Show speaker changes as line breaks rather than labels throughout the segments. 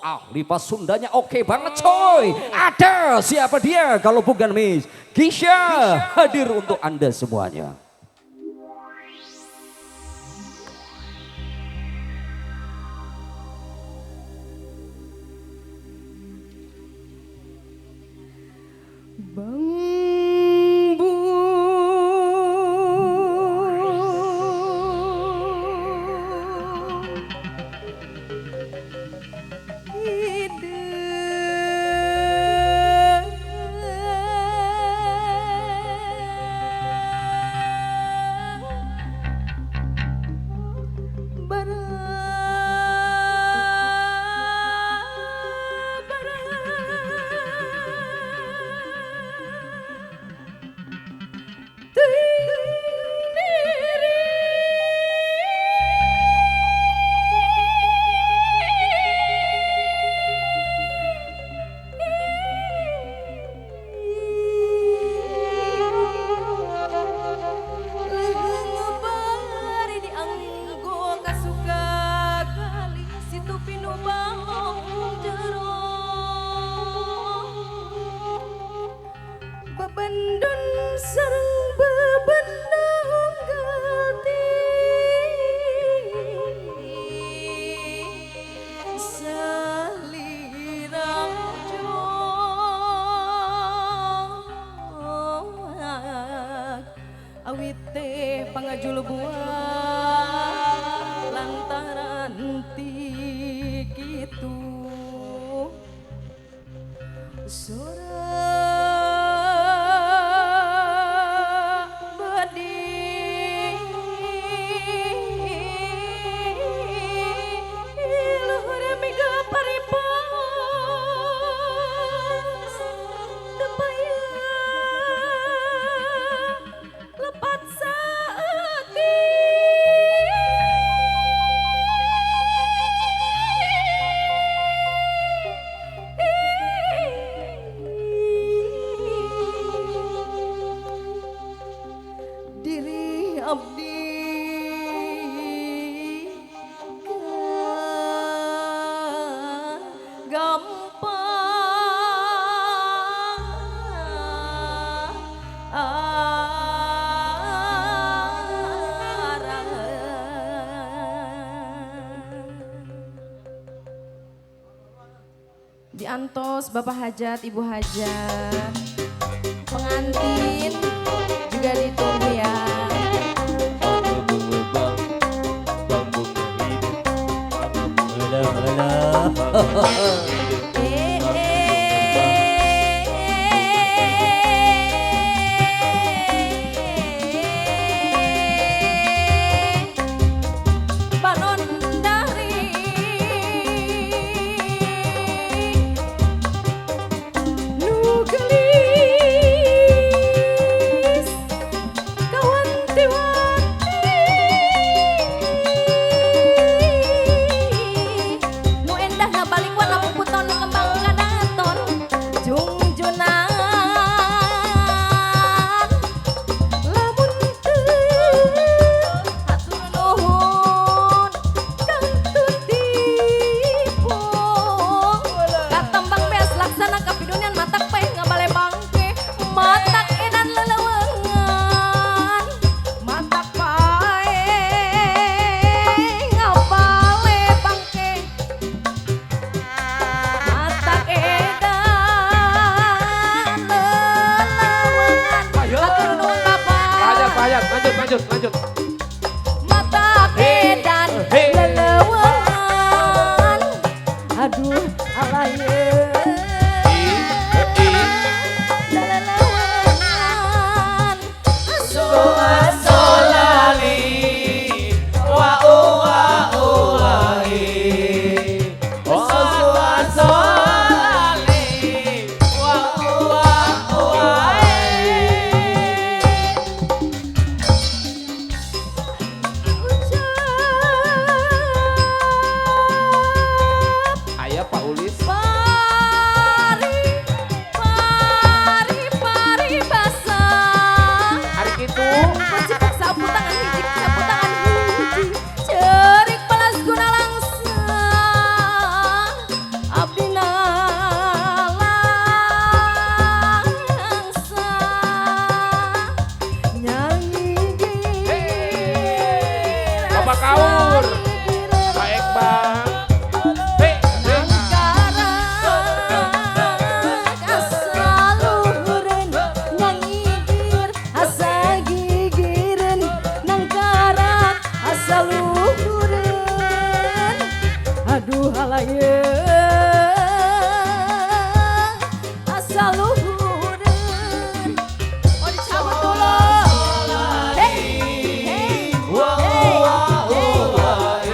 Ahli Pasundanya oke banget coy. Ada siapa dia kalau bukan Miss Gisya hadir untuk Anda semuanya.
Diantos Bapak Hajat, Ibu Hajat, pengantin juga ditunggu ya.
Lanjut.
Mata edan lelewangan. Aduh alaye. Lelewangan.
So asolali wa wa wa so asolali wa wa wa. Pak Ulis.
Asal luhureun. Oh, dicabut dulu. Hey, hey, hey, hey.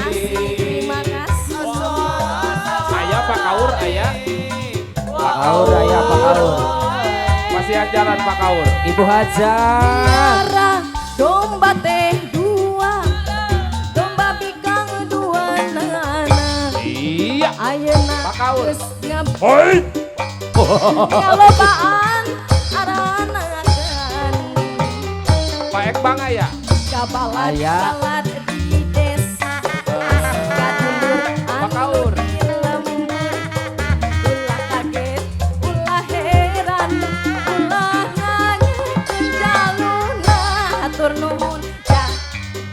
Asik, terima kasih.
Aya Pak Kaur, aya.
Pak Kaur aya, Pak Kaur.
Pasihan jalan, Pak Kaur.
Ibu Hajat.
Miara domba teh dua, domba bikang dua nana.
Iya.
Ayeuna
Pak Kaur.
Geus ngab
Hoi.
Kalobaan aranakan.
Pak Ekbang aya.
Kabalat
Aya.
Balat di desa, kadulur
Pak
anu
Kaur.
Di lembur. Ulah kaget, ulah heran, ulah nanyakeun jaluna. Hatur nuhun ya,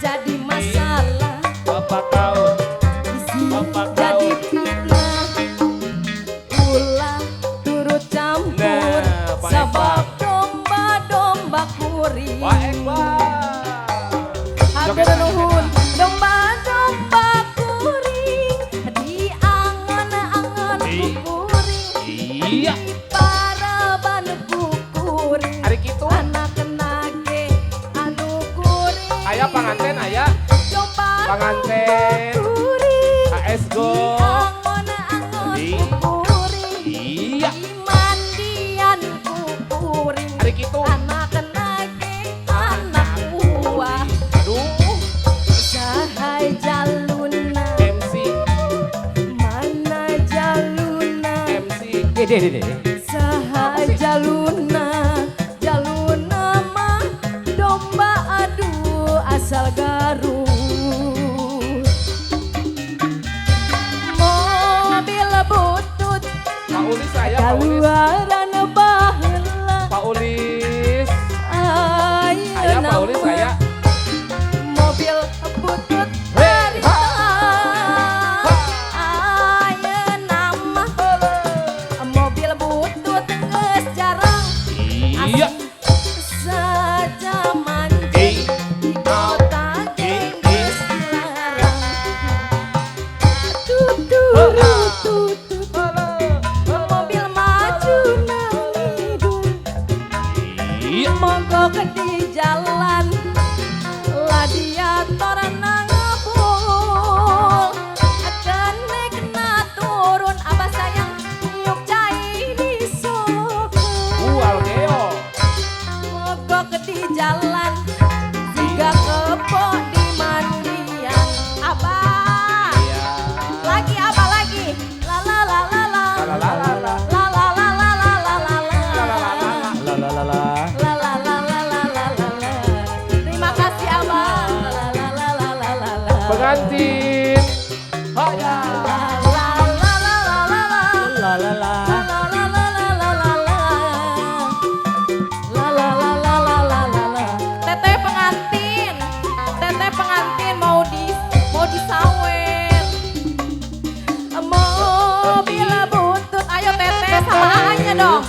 jadi masalah.
Bapak Kaur.
Bisi
Bapak
jadi
Kaur.
Fitnah, ulah turut campur.
Nah, Pak
Sabab domba-domba kuring.
Pak Ekbang.
Hatur nuhun, domba-domba kuring diangon-angon ku kuring.
Iya.
Di paraban ku kuring.
Ari kitu.
Anak nage anu kuring.
Aya panganten aya.
Domba
Panganten.
kuring.
AS Go.
Diangon-angon ku kuring.
Iya.
Dimandian ku kuring.
Ari kitu.
Anak nage anak buah.
Aduh,
Sahai jaluna.
MC,
Mana jaluna?
MC.
Dede, dede.
Sahai jaluna? Jaluna mah domba, aduh, asal Garut. Mobil butut
Pak Ulis aya, Pak Ulis.
kaluaran baheula.
Pak Ulis. Aya
Ayeuna
Pak Ulis
mah
aya.
Mobil butut
Hei,
harita. Ayeuna mah mobil butut geus jarang.
Iya.
Sajaman
Eh,
di kota geus dilarang. Tuturu tutut, mobil maju nang ngidul.
Iya.
Mogok di jalan, radiator nangabul. Kenek na turun, abah sayang nyuk cai di solokan.
Ual geo.
Mogok di jalan siga kebo di mandian. Abah.
Iya.
Lagi apa lagi? La la la la la.
La la la la.
La la la la la la la la.
La la la la.
La la la la.
La la la la la la la la. Terima kasih, Abang. La la la la la la la.
Pengantin. Haya.
La la la la la la la.
La la la.
La la la la la la la. La la la la la la la la. Teteh pengantin. Teteh pengantin mau disawer. Mobil butut. Ayo teteh sama aja dong.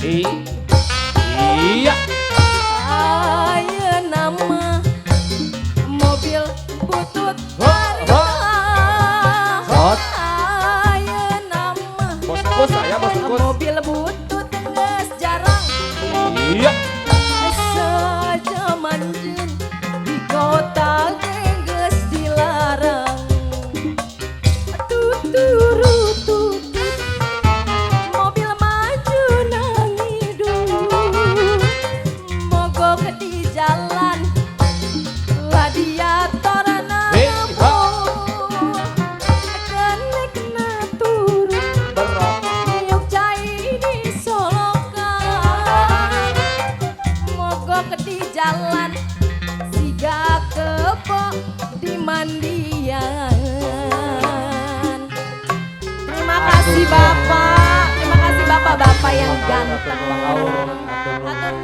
Iya.
Ayeuna mah mobil butut harita.
Hot.
Ayeuna mah
Bos kus aya, bos kus.
Mobil butut geus jarang.
Iya.
Sajaman jeung di kota geus dilarang. Tuturu tutut, mobil maju nang ngidul. Mogok di jalan, radiator nangabul. Kenek na turun,
Berok.
nyuk cai di solokan. Mogok di jalan siga kebo di mandian. Terima kasih, Bapak. Terima kasih, Bapak-bapak yang ganteng.